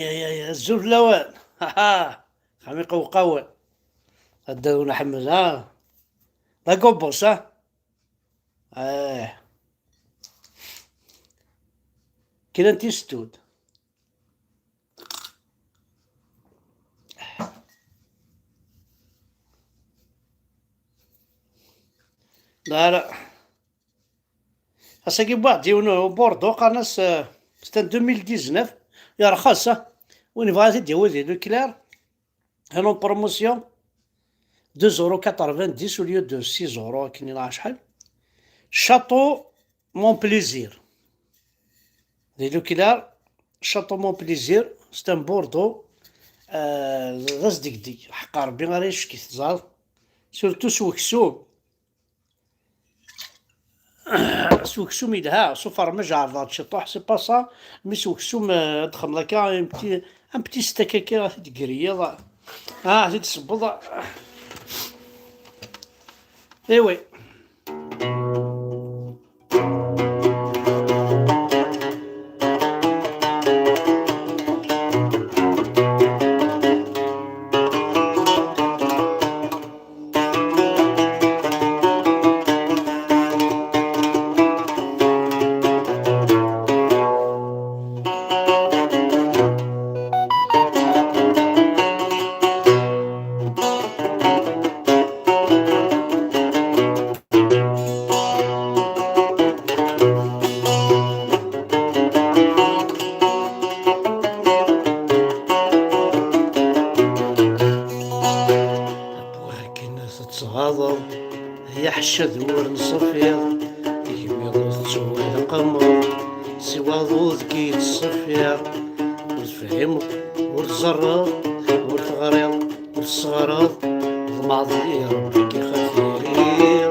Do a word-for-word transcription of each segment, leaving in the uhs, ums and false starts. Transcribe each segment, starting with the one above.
Ay, ay, ay, azul fell-awen. Haha. Xami qewqawen. Addaw n Ḥmed, ha? D agubus, ha? Eh. Kra n tistud. Lara. Ass-agi wwiɣ-d yiwen uburdu, qqaren-as, euh, c'est un deux mille dix-neuf, yerxes, ah. Win yebɣa ad t-id-yawi di Leclerc, en promotion, deux euros quatre-vingt-dix au lieu de six euros, akken neɣ acḥal. Château Mon Plaisir. Di Leclerc, Château Mon Plaisir, c'est un burdu, euh, d asdegdeg. Ḥeqqa Rebbi ara yeccek i teẓẓaḍ. Surtout s weksum. S weksum yelha, s ufermaj ɛerḍeɣ-d ciṭuḥ, c'est pas ça, mais s weksum, euh, ad d-xemmeḍ akka, un petit, un petit steak akka, ad t-id-tegriyeḍ, ah, ad t-id-tessewweḍ. Eh oui. Akken tettɣaḍeḍ, ay aḥeccad ur nṣeffiḍ, igmiḍ ur tettuɣ ara qammeḍ, si waḍu deg i yettṣeffiṛ, ur tefhimeḍ, ur tẓerreḍ, ur teɣriḍ, ur tesseɣreḍ, ḍemɛeḍ di Ṛebbi k-ixatiri.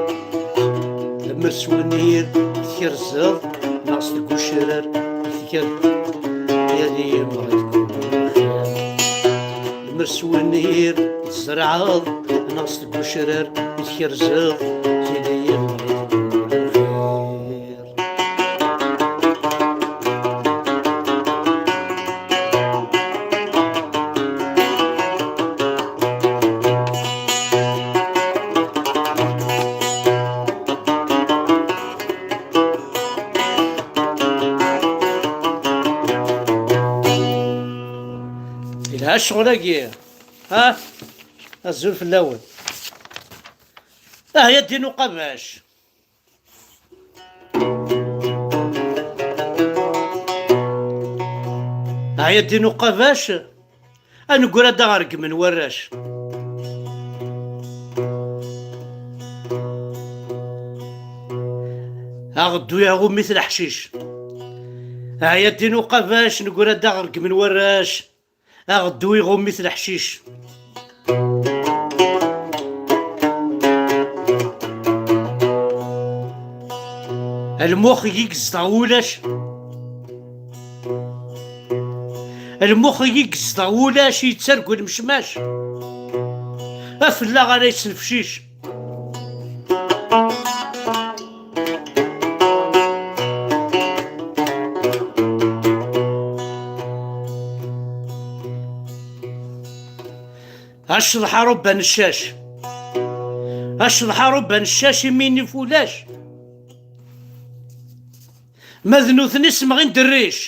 Lemmer s wennyir tkerzeḍ, neɣ s deg ucrar i tkerzeḍ, yal yemɣi deg lxir. Lemmer s wennyir tzerɛeḍ, neɣ s deg ucrar i tkerzeḍ, tili yemɣi deg lxir. Yelha ccɣel-agi, ha? Azul fell-awen. Ah, ya ddin uqabac. Ah, ya ddin uqabac, aneggura-d aɣergem n warrac. Aɣeddu iɣumm-it leḥcic. Ah, ya ddin uqabac, neggura-d aɣergem n warrac. Aɣeddu iɣumm-it leḥcic. Lmux i yezdeɣ wulac. Lmux i yezdeɣ wulac, yettargu lemcmac. Afella ara yesnefcic. Acḍeḥ a Ṛebban ccac. Acḍeḥ a Ṛebban ccac, imi nnif ulac. Ma d nutni semɣin-d rric.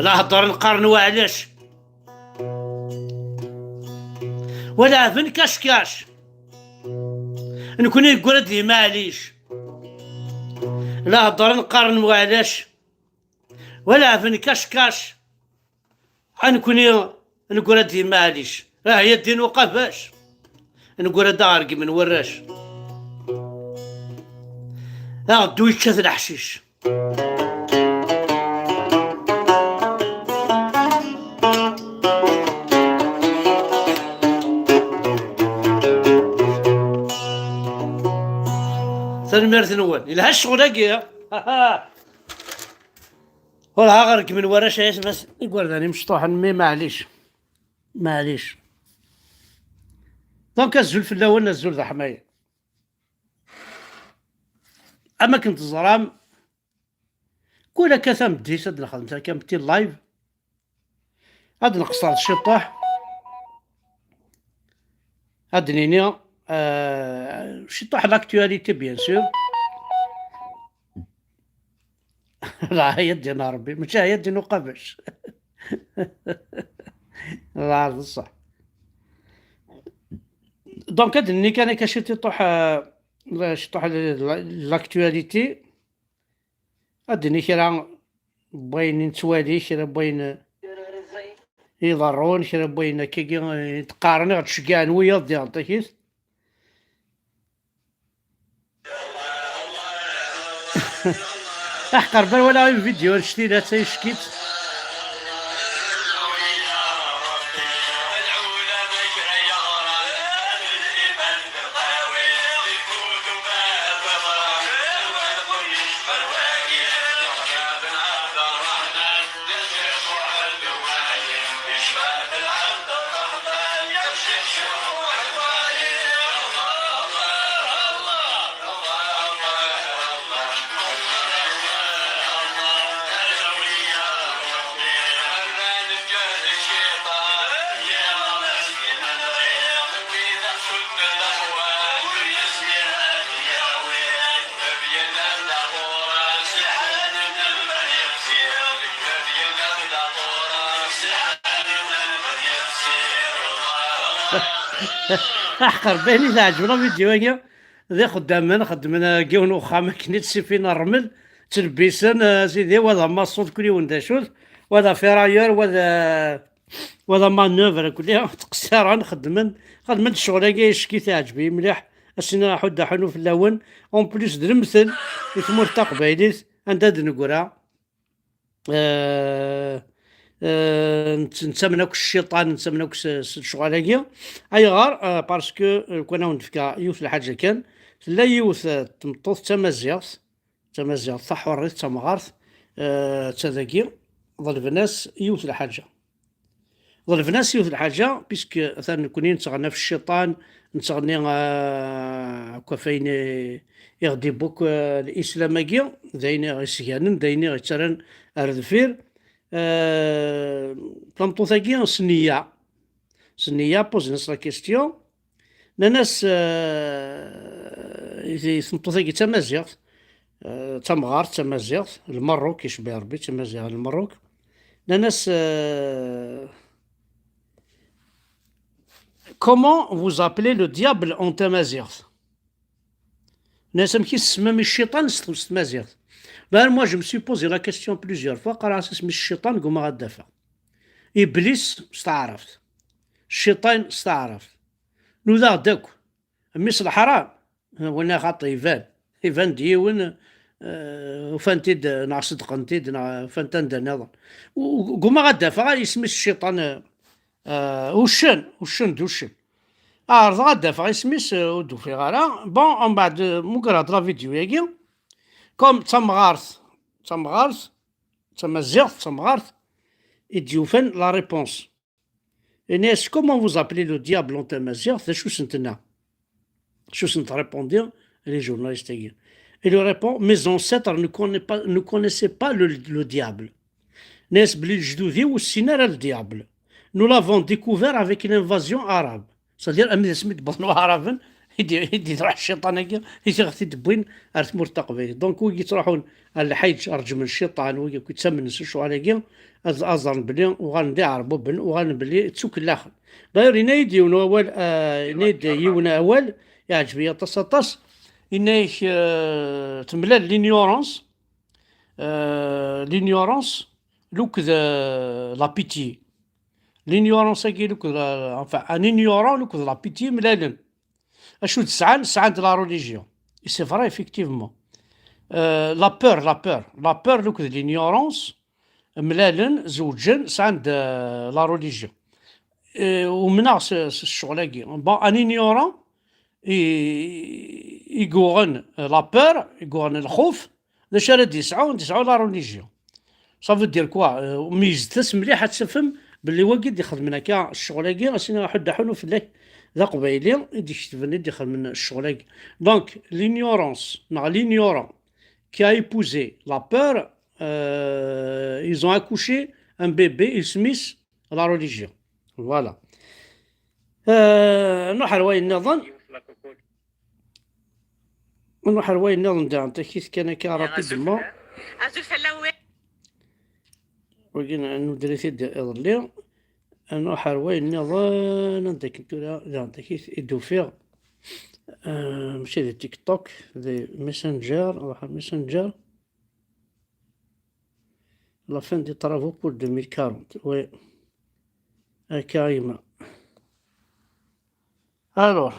La heddren qqaren weɛlac. Wala ɛeben kac kac. Nekni neggura-d di maɛlic. La heddren qqaren weɛlac. Wala ɛeben kac kac. A nekni neggura-d di maɛlic. Ah, ya ddin uqabac. Neggura-d aɣergem n warrac. Aɣeddu yečča-t leḥcic. Tanemmirt-nwen. Yelha ccɣel-agi. Ur ha ɣer gmen warrac ay atma-s igerdan imecṭuḥen, mi maɛlic. Maɛlic. Donc, azul fell-awen, azul d aḥmayan. Am akken teẓram, kul akka tameddit ad nexdem takka am tin live. Ad nqeṣṣer ciṭuḥ. Ad d-nini, euh, ciṭuḥ l'actualité, bien sûr. Aya d-yenna Rebbi, mačči aya d-yenna uqabac. Ḍeɛ d ṣṣeḥ. Donc, ad d-nini kan akka ciṭuḥ, euh, ciṭuḥ l'actualité. Ad d-nini kra n wayen i nettwali, kra n wayen iḍerrun, kra n wayen akkagi i d-qqaren, i ɣ-d-ceggɛen wiyaḍ diɣen takit. Aḥqer, bal wala une vidéo annect-ila d tayeckit. Aḥqer, bayen i teɛǧeb la vidéo-agi, d ixeddamen xeddmen, uh, deg yiwen uxxam akken i d-ssifin ṛṛmel, ttlebbisen, uh, sidi, wa d amaṣṣu d kul yiwen d acu-t, wa d afirayer, wa d, uh, wa d amanœuvre, kulli ttqeṣṣiren, xeddmen, xeddmen ccɣel-agi, ayeck-it, iɛǧeb-iyi mliḥ, ass-nni aḥuddu aḥunnu fell-awen, en plus d lemtel i tmurt taqbaylit, anda d-neggra. Euh, euh, nett-, nettamen akk s cciṭan, nettamen akk s, s lecɣal-agi. Ayɣer? Euh, parce que, euh, lukan ad wen-d-fkeɣ yiwet lḥaǧa kan, tella yiwet, euh, tmeṭṭut d tamaziɣt, d tamaziɣt taḥuṛṛit, d tamɣart, euh, d tadagi, ḍelben-as yiwet lḥaǧa. Ḍelben-as yiwet lḥaǧa, puisque atan nekkni nettɣenni ɣef cciṭan, nettɣenni, euh, akk ɣef wayen i, i ɣ-d-ibuk, euh, lislam-agi, d ayen i ɣ-isganen, d ayen i ɣ-ittarran ar deffir. Euh, tameṭṭut-agi, Sniya. Sniya, posen-as la question. Nnan-as, euh, i, i tmeṭṭut-agi d tamaziɣt, euh, d tamɣart, d tamaziɣt, Lmerruk, icebbeḥ Rebbi, d tamaziɣt n Lmerruk. Nnan-as, euh, comment vous appelez le diable en tamaziɣt? Nnan-as, amek i tessemmam i cciṭan s, s tmaziɣt? Ben, moi, je me suis posé la question plusieurs fois, qqareɣ-as isem-is cciṭan, ggumaɣ ad d-afeɣ. Iblis s taɛrabt. Cciṭan s taɛrabt. Nudaɣ-d akk. Mmi-s leḥram, wala xaṭi, iban. Iban-d yiwen, eh, ufan-t-id, neɣ ṣeddqen-t-id, neɣ ufan-t anda nniḍen. U-, u-, ggumaɣ ad d-afeɣ isem-is cciṭan, eh, eh, uccen, uccen d uccen. Ɛerḍeɣ ad d-afeɣ isem-is, eh, ur d-ufiɣ ara. Bon, umbeɛd, eh, mugreɣ-d la vidéo-yagi. Comme d tamɣart, d tamɣart, d tamaziɣt, d tamɣart, i d-yufan la réponse. Ini-as, comment vous appelez le diable en tamaziɣt, d acu sent-tenna? Acu sent-répondit les journalistes-agi? Il lui répond, mes ancêtres ne connaît pas, ne connaissaient pas le, le diable. Nnan-as belli lejdud-iw ur ssin ara le diable. Nous l'avons découvert avec l'invasion arabe. C'est-à-dire, am d asmi d-wwḍen Waɛraben, i d-, i d-iruḥ cciṭan-agi, i t-id-wwin ar tmurt taqbaylit. Donc, wigi yettruḥun ar lḥiǧ, rejmen cciṭan, wigi akk yettamnen s lecɣal-agi, ad, ad ẓren belli uɣalen d iɛerbuben, uɣalen belli d tukellaxen. D'ailleurs, yenna-yi-d yiwen wawal, euh, yenna-yi-d yiwen awal, iɛǧeb-iyi aṭas, aṭas. Yenna-yak, euh, temlal l'ignorance, euh, l'ignorance, look the, la pitié. L'ignorance-agi, look the, enfin, un ignorant, look the la pitié, mlalen. Acu d sɛan? Sɛan de la religion. Et c'est vrai, effectivement. Euh, la peur, la peur. La peur, look de l'ignorance, mlalen, zewǧen, sɛan de la religion. Euh, umneɣ s, s ccɣel-agi. Bon, un ignorant, i, i yuɣen, euh, la peur, i yuɣen lxuf, d acu ara d-yesɛu? D-yesɛu la religion. Ça veut dire quoi? Euh, meyyzet-as mliḥ, ad tafem belli wagi d-ixedmen akka ccɣel-agi, asin aḥuddu aḥunnu fell-ak d aqbayli i d-iketben, i d-ixedmen ccɣel-agi. Donc, l'ignorance, neɣ l'ignorant, qui a épousé la peur, euh, ils ont accouché un bébé, isem-is la religion. Voilà. Euh, nruḥ ar wayen nniḍen. Nruḥ ar wayen nniḍen daɣen, takit kan akka rapidement. Azul fell-awen. Wagi n-, nudri-t-id iḍelli. Nruḥ ar wayen nniḍen, anda akken tura daɣen takit i d-ufiɣ. Euh, mačči di TikTok, di Messenger, nruḥ ar Messenger. La fin des travaux pour deux mille quarante, oui. Akka, a yemma. Alors.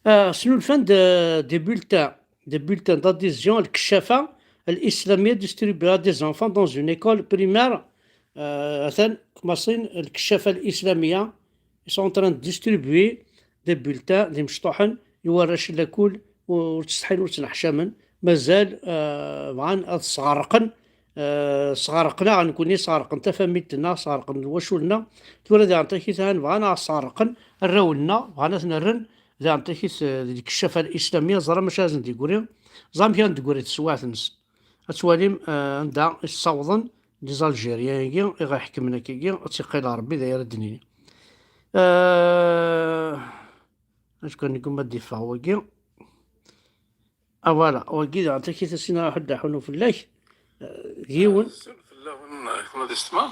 Euh, snulfan-d, euh, des bulletins, des bulletins d'adhésion, الكشافة الإسلامية, distribués à des enfants dans une école primaire. Euh, atan, kmasin الكشافة الإسلامية, ils sont en train de distribuer des bulletins, d imecṭuḥen i warrac n lakul, ur ttsetḥin, ur ttneḥcamen. Mazal, euh, bɣan ad sɣerqen, euh, sɣerqen-aɣ nekkni, sɣerqen tafamilt-nneɣ, sɣerqen lwacul-nneɣ. Tura daɣen takit ahan bɣan ad sɣerqen arraw-nneɣ, bɣan ad ten-rren daɣen takit, euh, di الكشافة الإسلامية, ẓra maca ad sen-d-iggri, ẓra amek ara d-teggri teswiɛt-nsen. Ad twalim, euh, anda i ssawḍen les Algériens-agi i ɣ-iḥekmen akkagi, ad tt-iqqil Ṛebbi d ayen ara d-nini. Euh, acu kan negguma ad d-iffeɣ wagi. Ah, voilà, wagi daɣen takit-a sin ara ḥedd aḥunu fell-ak. Euh, yiwen. Azul fell-awen, aytma d yessetma.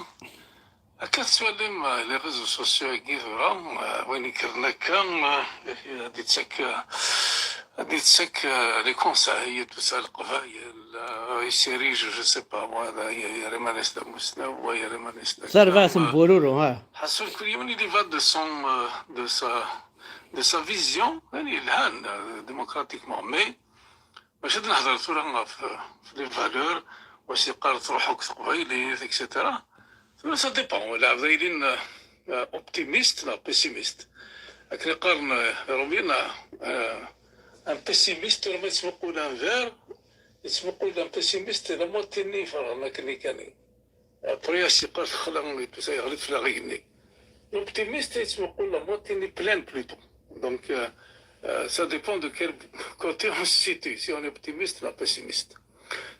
Akka tettwalim, euh, les réseaux sociaux-agi tura, euh, win ikkren akka, euh, ad d-ittak, euh, ad d-ittak, euh, les conseils et tout ça, Leqbayel, euh, yessirid, je sais pas moi, da, yerra iman-is d amussnaw, wa yerra iman-is d akka. Tarbaɛt n Bururu, ha. Ḥaṣul kul yiwen il y va de son, euh, de sa, de sa vision, yani yelhan, euh, démocratiquement, mais maca ad nehder tura ɣef, ɣef les valeurs, wa s-yeqqar truḥ akk teqbaylit, et cetera. Tura ça dépend, lɛebd ad ilin, euh, optimiste neɣ pessimiste. Akken i qqaren, euh, Iṛumyen, euh, un pessimiste, tura ma yettmuqul un verre, yettmuqul un pessimiste, la moitié-nni iferɣen akken i kan. Après, as-yeqqar texla, yeɣli-d fell-aɣ igenni. L'optimiste yettmuqul la moitié-nni pleine plutôt. Donc, euh, euh, ça dépend de quel côté on se situe, si on est optimiste ou pessimiste.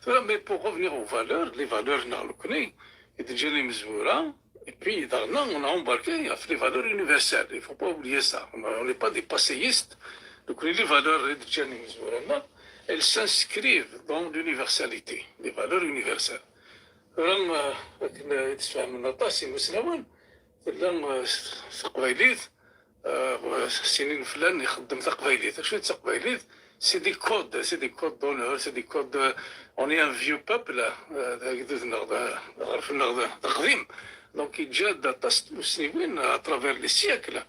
Tura, mais pour revenir aux valeurs, les valeurs neɣ nekkni i d-ǧǧan imezwura, et puis daɣen on a embarqué ɣef les valeurs universelles. Il faut pas oublier ça. On n'est pas des passéistes. Donc les valeurs i d-ǧǧan imezwura-nneɣ, elles s'inscrivent dans l'universalité, les valeurs universelles. Tura, euh, akken i d-sfehmen aṭas imusnawen, tella, euh, s-, teqbaylit, euh, sinin flan ixeddem taqbaylit. Acu d taqbaylit? C'est des codes, c'est des codes d'honneur, c'est des codes de, on est un vieux peuple, euh, d agdud-nneɣ, d, d aɣref-nneɣ, d, d aqdim. Donc, yeǧǧa-d aṭas n tmusniwin à travers les siècles.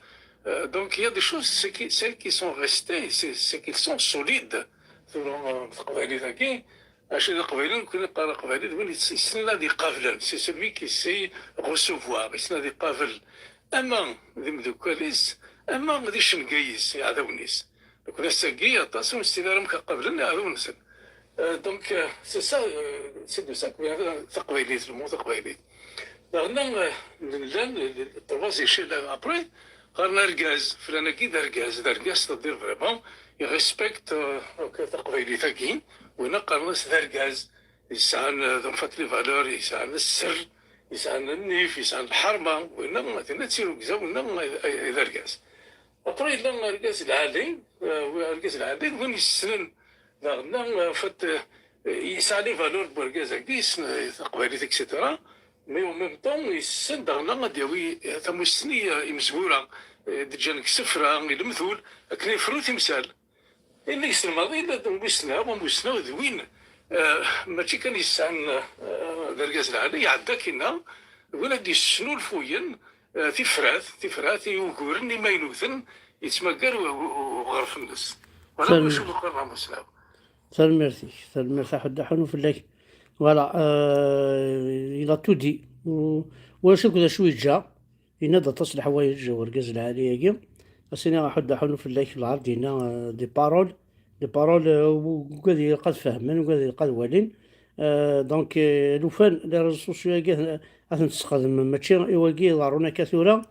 Euh, donc, il y a des choses, c'est qui, celles qui sont restées, c'est, c'est qu'elles sont solides. Tura, euh, taqbaylit-agi, acu d aqbayli, nekkni neqqar aqbayli, d win yess-, yessnen ad iqablen, c'est celui qui sait recevoir, yessen ad iqabel, ama d imeddukal-is, ama d icenga-is, iɛdawen-is. Nekkni ass-agi, aṭas ur nessin ara amek ad qablen iɛdawen-nsen. Euh, donc, euh, c'est ça, euh, c'est de ça que vient taqbaylit, le mot taqbaylit. Daɣen, euh, llan, euh, trois échelles après, qqaren argaz, flan-agi d argaz, d argaz, c'est-à-dire vraiment, il respecte, euh, donc, taqbaylit-agi, winna qqaren-as d argaz, yesɛan, euh, en fait, les valeurs, yesɛan sser, yesɛan nnif, yesɛan lḥerma, winna, tinna d tirugza, winna, ay, ay, ay d argaz. Après, yella argaz lɛali, euh, argaz lɛali, d win yessnen, daɣen, euh, en fait, euh, yesɛa les valeurs n urgaz-agi, yessen, euh, taqbaylit, et cetera. Mais en même temps, yessen daɣen ad d-yawi, euh, tamussni, euh, imezwura, euh, d-ǧǧan deg isefra, i lemtul, akken ad yefru timsal. Imi yesselmaḍ, yella d amussnaw, amussnaw d win, euh, mačči kan yesɛan, euh, d argaz lɛali, iɛedda akkinna, d win ad d-yessnulfuyen, euh, tifrat, tifrat i wuguren imaynuten, yettmagar u-, u-, uɣref-nnes. Wala Tanemmirt. Acu meqqar d amussnaw. Tanemmirt-ik, tanemmirt a Ḥuddu, aḥunu fell-ak. Voilà, euh, il a tout dit. U-, ulac akk d acu yeǧǧa. Yenna-d aṭas n leḥwayeǧ urgaz lɛali-agi. As-iniɣ a Ḥuddu, aḥunu fell-ak, lɛerḍ yenna, euh, des paroles, des paroles, euh, u-, ugad ilaq ad fehmen, ugad ilaq ad walin. Euh, donc, euh, lufan, les réseaux sociaux-agi ad, ad ten-tesxedmem, mačči i wagi iḍerrun akka tura,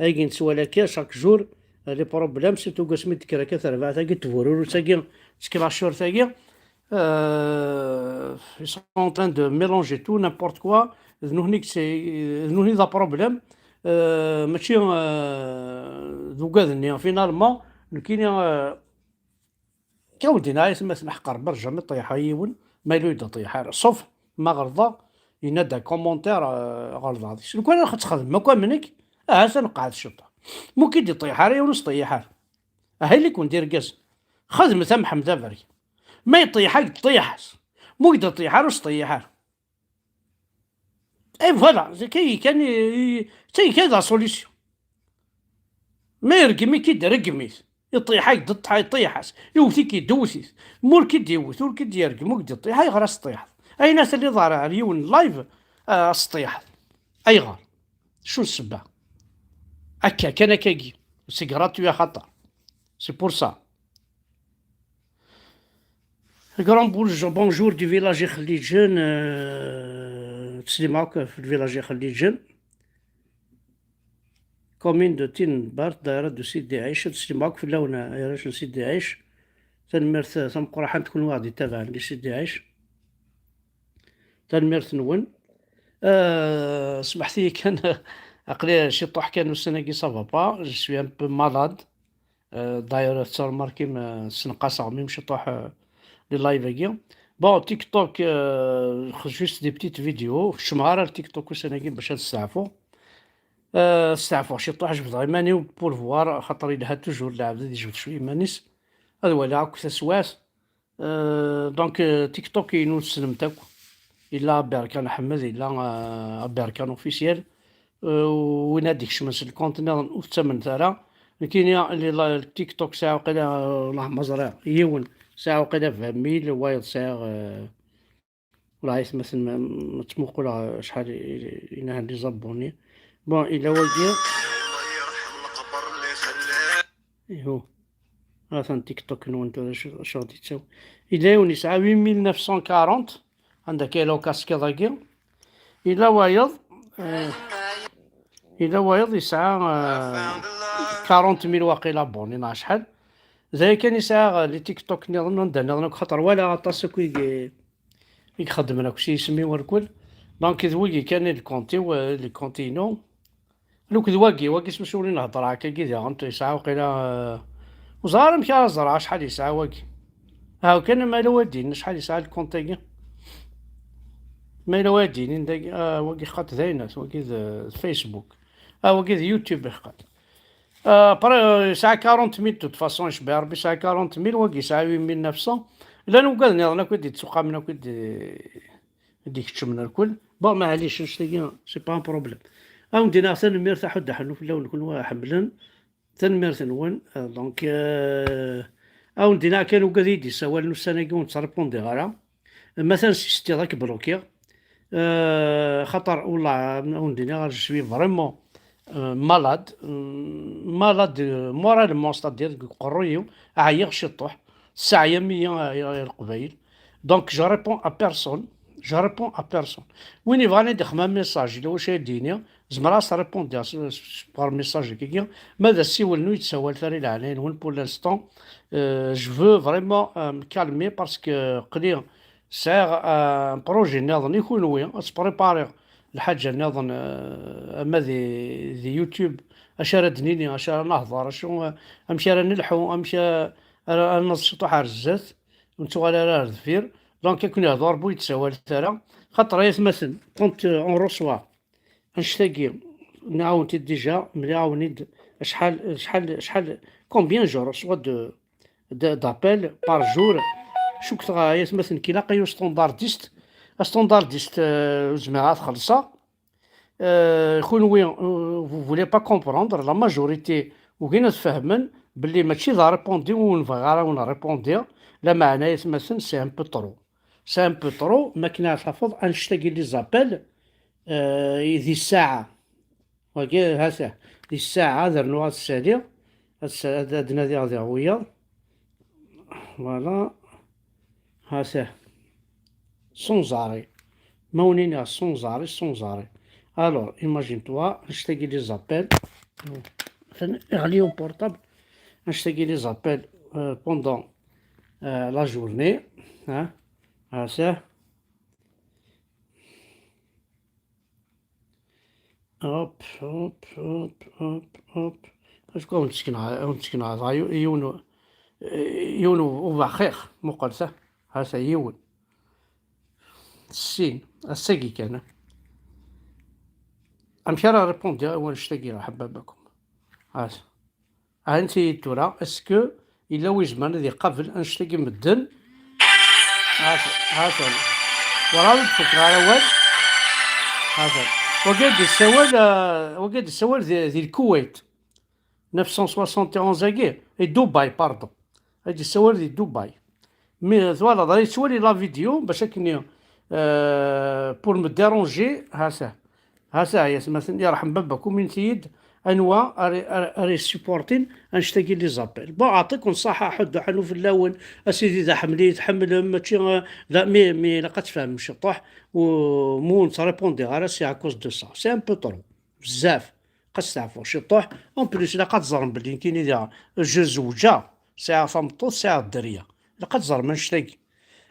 agi nettwali akka chaque jour, les problèmes, surtout asmi d-tekker akka terbaɛt-agi n tbururut-agi, d tclashurt-agi, euh, ils sont en train de mélanger tout, n'importe quoi. D nutni i d, d nutni d aproblème, euh, mačči, euh, d ugad-nni. Finalement, nekkini, euh, Ka wen-d-iniɣ ay atmaten, ḥeqq Rebbi, jamais ṭṭiḥeɣ yiwen, ma yella ur d-iṭṭiḥ ara. Sauf ma ɣelḍeɣ, yenna-d un commentaire, euh, ɣelḍeɣ deg-s. Lukan ad txedmem akk am nekk, ahat ad nqeɛɛed ciṭuḥ. Ma ur k-id-iṭṭiḥ ara yiwen, ur s-ṭṭiḥ ara. Aha, ili-ken d irgazen. Xedmet am Ḥmed Aberkan. Ma iṭṭiḥ-ak-d, ṭṭiḥ-as. Ma ur k-d-iṭṭiḥ ara, ur s-ṭṭiḥ ara. Et voilà, c'est que kan, c'est que la solution. Ma ireggem-ik-id, reggem-it. Iṭṭiḥ-ak-d, ṭṭiḥ-, iṭṭiḥ-as. Iwwet-ik-id, wwet-it. Ma ur k-id-iwwet, ur k-id-yergem, ur k-d-iṭṭiḥ, ayɣer ad s-ṭṭiḥeḍ? Ayen ad telliḍ ar, ar yiwen live, ah, ad s-ṭṭiḥeḍ. Ayɣer? Acu n ssebba? Akka kan, akkagi. C'est gratuit axaṭer. C'est pour ça. Grand bonjour, bonjour du village Ixelliǧen, euh, teslim akk f village Ixelliǧen. Commune de Tinbert, daïra de Sidi Ɛic, ad teslim akk fell-awen, ay arrac n Sidi Ɛic. Tanemmirt tameqqrant kunwi aɣ-d-ittabaɛen di Sidi Ɛic. Tanemmirt-nwen. Euh, smeḥt-iyi kan, aql-i ciṭuḥ kan ussan-agi, ça va pas, je suis un peu malade. Euh, d'ailleurs, tettremarkim, euh, ssenqaseɣ même ciṭuḥ, euh, les live-agi. Bon, TikTok, euh, juste des petites vidéos. Kecmeɣ ara ar TikTok ussan-agi bac ad steɛfuɣ. Euh, steɛfuɣ ciṭuḥ, jebdeɣ iman-iw pour voir, xaṭer yelha toujours lɛebd ad yejbed cwiya iman-is. Ad waliɣ akk taswiɛt. Euh, donc, euh, TikTok-inu tessnem-t akk. Yella Aberkan Ḥmed, yella, euh, Aberkan officiel. Euh, win ad d-ikecmen s lkont nniḍen ur tettamnemt ara. Nekkini, li la-, TikTok sɛiɣ waqila, euh, Allah ma ẓriɣ, yiwen sɛiɣ waqila vingt mille, wayeḍ sɛiɣ, euh, ula ay atmaten ma, ma ttmuquleɣ acḥal i, i, i nɛan les abonnés. Bon, yella wagi. Ihu. Atan TikTok-nwen tura acu, acu ɣ-d-yettawi. Yella yiwen yesɛa huit mille neuf cent quarante, anda akka yella ukaskiḍ-agi. Yella wayeḍ, euh, yella wayeḍ yesɛa, euh, quarante mille waqila abonnés neɣ acḥal. D aya kan i sɛiɣ, euh, les TikTok nniḍen, anda nniḍen akk, xaṭer walaɣ aṭas akk i, i ixeddmen akk s yisem-iw rkul. Donc, d wigi kan i lkont-iw, euh, lkont-inu. Lukd wagi, wagi s wacu ur nhedder akkagi diɣen, yesɛa waqila, euh, ur ẓriɣ ara amek ara ẓreɣ acḥal yesɛa wagi. Aw kan, ma yella wa d-yinin acḥal yesɛa lkont-agi. Ma yella wa d-yinin dagi, ah, wagi xaṭ d aynas, wagi d, d Facebook. Ah, wagi d YouTube xaṭ. Ah, après, euh, yesɛa quarante mille, de toute façon, icebbeɛ Rebbi, yesɛa quarante mille, wagi yesɛa huit mille neuf cents. Llan wigad nniḍen akk i d-yettuqamen akk i d-, i d-ikeččmen rkul. Bon, maɛlic, annect-agi, c'est pas un problème. Ad wen-d-iniɣ tanemmirt, aḥuddu aḥellu fell-awen, kunwi ḥemmlen. Tanemmirt-nwen. Euh, donc, euh, ad wen-d-iniɣ kan ugad i d-yessawalen ussan-agi ur nettrepondiɣ ara. Ma tansistiḍ ad k-blokiɣ. Euh, xaṭer, wallah, ad wen-d-iniɣ, je suis vraiment, euh, malade. Euh, malade, euh, moralement, c'est-à-dire deg uqerruy-iw, ɛyiɣ ciṭuḥ. Tesseɛyam-iyi, ay, ay Leqbayel. Donc, je réponds à personne. Je réponds à personne. Win yebɣan ad d-ixdem message, yella wacu ad d-yini, zemreɣ ad s-répondiɣ s, s, par message akkagi. Ma d asiwel-nni ur yettsawal ara i leɛnaya-nwen, pour l'instant, euh, je veux vraiment, euh, me calmer parce que aql-i sɛiɣ, euh, un projet nniḍen i kunwi, ad s-prépariɣ lḥaǧa nniḍen, euh, ama di, di YouTube, acu ara d-nini, acu ara nehḍer, acu, euh, amek ara nelḥu, amek ara, ara neẓ ciṭuḥ ar zdat, ur nettuɣal ara ar deffir. Donc, akken ihḍer bu yettsawal ara. Xaṭer ay atmaten, quand, euh, on reçoit annect-agi, nɛawen-t-id déjà, mliɣ-awen-id acḥal, acḥal, acḥal, combien je reçois de, de, d'appels par jour. Cukkteɣ ay atmaten, ilaq-iyi ustandardist. Astandardist, euh, ur zmireɣ ad xellṣeɣ. Euh, kunwi, euh, vous voulez pas comprendre, la majorité, ugin ad fehmen belli mačči d arépondi ur nebɣi ara wen-répondiɣ, lameɛna ay atmaten, c'est un peu trop. C'est un peu trop, ma akken ara tafeḍ, annect-agi les appels, euh, di ssaɛa. Wagi, ha-t-a, di ssaɛa, ad rnuɣ ad ssaliɣ, ad s-, ad, ad nadiɣ diɣ wiyaḍ. Voilà. Ha-t-a. Sans arrêt. Ma wen-iniɣ sans arrêt, sans arrêt. Alors, imagine-toi, annect-agi les appels. Atan iɣli uportable. Annect-agi les appels, euh, pendant, euh, la journée, hein, ah, ça. Hop, hop, hop, hop, hop. Acku awen-d-sekneɣ, awen-d-sekneɣ, dɣa yu-, yiwen u-, yiwen u-, ubaxix, muqel ta. Ha-t-a yiwen. Sin, ass-agi kan. Amek ara répondre i wannect-agi, ḥebbabakum? Ha-t-a. Ɛni-t-iyi tura, est-ce que yella wi izemren ad iqabel annect-agi medden? Ha-t-, ha-t-an. Werɛad ur d-fukeɣ ara awal. Ha-t-an. Wagi ad d-yessawal, euh, wagi ad d-yessawal di, di Lkuwayt. Neuf cent soixante et onze-agi, i Dubaï, pardon. Ad d-yessawal di Dubaï. Mi twalaḍ, ara yettwali la vidéo, bac akken, euh, pour me déranger, ha-t-a. Ha-t-a, ay atmaten, yerḥem baba-k, uminit-iyi-d anwa ara, ara, ara yessupportin annect-agi les appels. Bon, aɛṭiken ṣṣaḥa, ḥedd ur ḥennu fell-awen, a sidi, d aḥemmel i tḥemmlem, mačči, euh, d, mais, mais ilaq ad tfehmem ciṭuḥ, u mu nettrépondre ara, c'est à cause de ça. C'est un peu trop. Bezzaf. Xas teɛfu ciṭuḥ. En plus, ilaq ad teẓrem belli nekkini diɣ, je zewǧeɣ, sɛiɣ tameṭṭut, sɛiɣ dderya. Ilaq ad teẓrem annect-agi.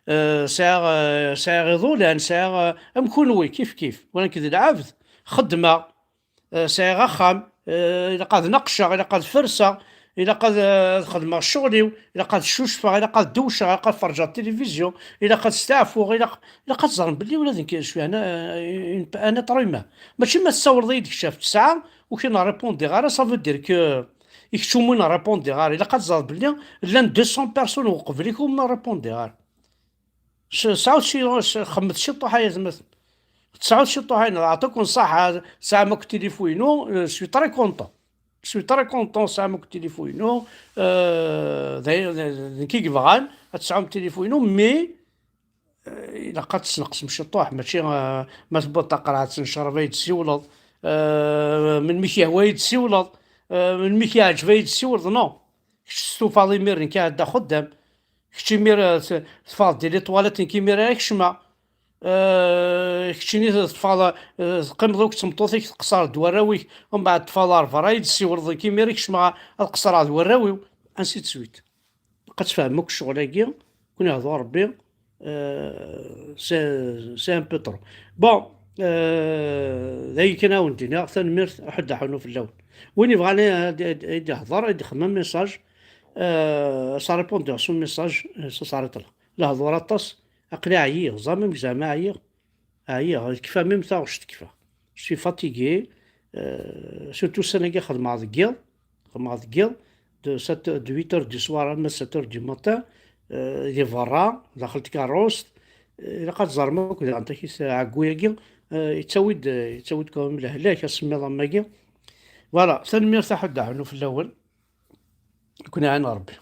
Euh, sɛiɣ, euh, sɛiɣ iḍulan, sɛiɣ, euh, am kunwi, kif kif. Wala nekk d lɛebd, xeddmeɣ, euh, sɛiɣ axxam, euh, ilaq ad naqceɣ, ilaq ad ferseɣ, ilaq ad, euh, ad xedmeɣ ccɣel-iw, ilaq ad ccucfeɣ, ilaq ad dewceɣ, ilaq ad ferǧeɣ tilivizyu, ilaq ad steɛfuɣ, ilaq, ilaq ad teẓrem belli ula d nekk, je suis un, euh, un, un être humain. Mačči ma tessawleḍ-iyi-d kečč ɣef tesɛa, ur k-in-répondre ara, ça veut dire que i kečč umi n-répondre ara. Ilaq ad teẓreḍ belli llan deux cents personnes uqbel-ik umi n-répondre ara. S-, sɛut ci-, s-, xemmet ciṭuḥ ay atmaten. Tesɛut ciṭuḥ ay, aɛṭiken ṣṣaḥa, tesɛam akk tilifun-inu, euh, je suis très content. Je suis très content, tesɛam akk tilifun-inu, euh, d ay-, d, d nekk i yebɣan ad tesɛum tilifun-inu, mais, euh, ilaq ad tesneqsem ciṭuḥ, mačči, euh, ma tewwiḍ taqerɛet n ccrab ay d-tsiwleḍ, euh, melmi k-yehwa ay d-tsiwleḍ, euh, melmi k-yeɛǧeb ay d-tsiwleḍ, non. Kečč testufaḍ imir, nekk iɛedda xuddam. Kečč imir, euh, t-, teffɣeḍ di les toilettes, nekk imir ara kecmeɣ. Euh, keččini teffɣeḍ, euh, teqqimeḍ akked tmeṭṭut-ik, tqeṣṣreḍ d warraw-ik, umbeɛd teffɣeḍ ɣer berra, i d-tsiwleḍ, nekk imir i kecmeɣ ad qeṣṣreɣ d warraw-iw, ainsi de suite. Ilaq ad tfehmem akk ccɣel-agi, ken ihdu Rebbi, euh, c'est, c'est un peu trop. Bon, euh, d ayen kan ad wen-d-iniɣ, tanemmirt, ḥedd aḥunu fell-awen. Win yebɣan ad, ad, ad d-ihḍer, ad d-ixdem message, euh, ça répond sur message, euh, ça s'arrête là. Lehdur aṭas, aql-i ɛyiɣ, ẓer amek zeɛma ɛyiɣ. Ɛyiɣ, tekfa même taɣect, tekfa. Je suis fatigué, euh, surtout ussan-agi xedmeɣ deg yiḍ, xedmeɣ deg yiḍ, de sept, de huit heures du soir arma sept heures du matin, euh, di berra, daxel tkeṛṛust, euh, ilaq ad teẓrem akk daɣen takit ɛeggu-agi, euh, yettawi-d, yettawi-d quand même lehlak, asemmiḍ am wagi. Voilà, tanemmirt a ḥedd aḥunu fell-awen, ad ken-iɛin Rebbi.